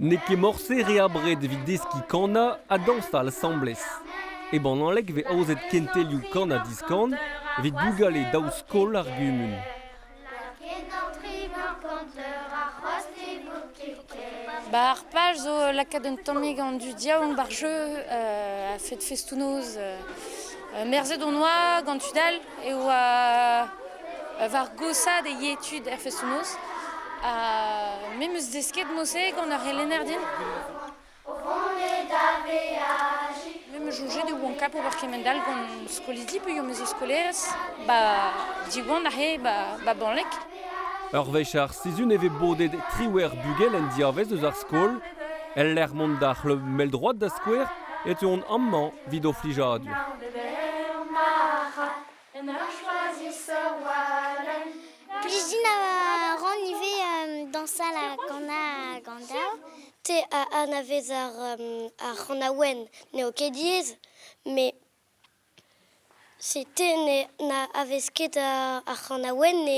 N'eo ket morse re abred evit deskiñ kanañ ha dañsal asambles. E Banaleg e vez aozet kentelioù kan-ha-diskan evit bugale daou skol ar gumun. Ba ar pal zo lakaat un tammig an dud yaouank ba'r jeu a-fet festoù-noz. Merzet on oa gant tud all e oa war goshaat e yee tud er festoù-noz. Ha me 'm eus desket mod-se gant ar c'helenner din. Me 'm eus soñjet e oan kap ober kement-all gant skolidi peogwir me zo skolaerez 'ba Diwan aze 'ba Banleg. Ur wech ar sizhun e vez bodet triwec'h bugel en diavaez eus ar skol. El lec'h mont d'ar c'hleub mell-droad da skouer e teuont amañ evit o flijadur. Plij din a ran ivez dañsal ha kanañ gant daou. Te a anavez ar ar c'hanaouenn n'eo ket diaes, met se te na avez ket ar c'hanaouenn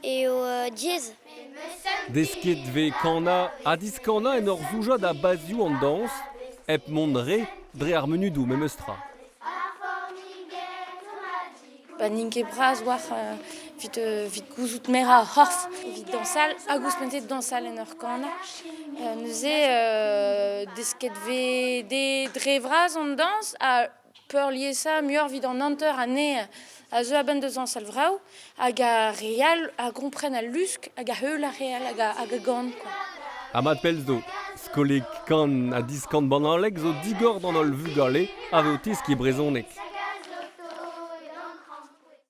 eo diaes. Desket 'vez kanañ ha diskanañ en ur zoujañ da bazioù an dañs hep mont re dre ar munudoù memes tra. Pa n'int ket bras war evit evit gouzout merañ ar c'horf, evit dañsal hag ouzhpenn-se dañsal en ur kanañ. Neuze desket 'vez dezhe dre vras an dañs ha peurliesañ muioc'h evit an hanter anezhe a zeu a-benn da zañsal vrav hag ar re all a gompren al lusk hag a heul ar re all hag a gan kwa. Ha mat pell zo, skolig kan ha diskan Banaleg zo digor d'an holl vugale a vez o teskiñ brezhoneg.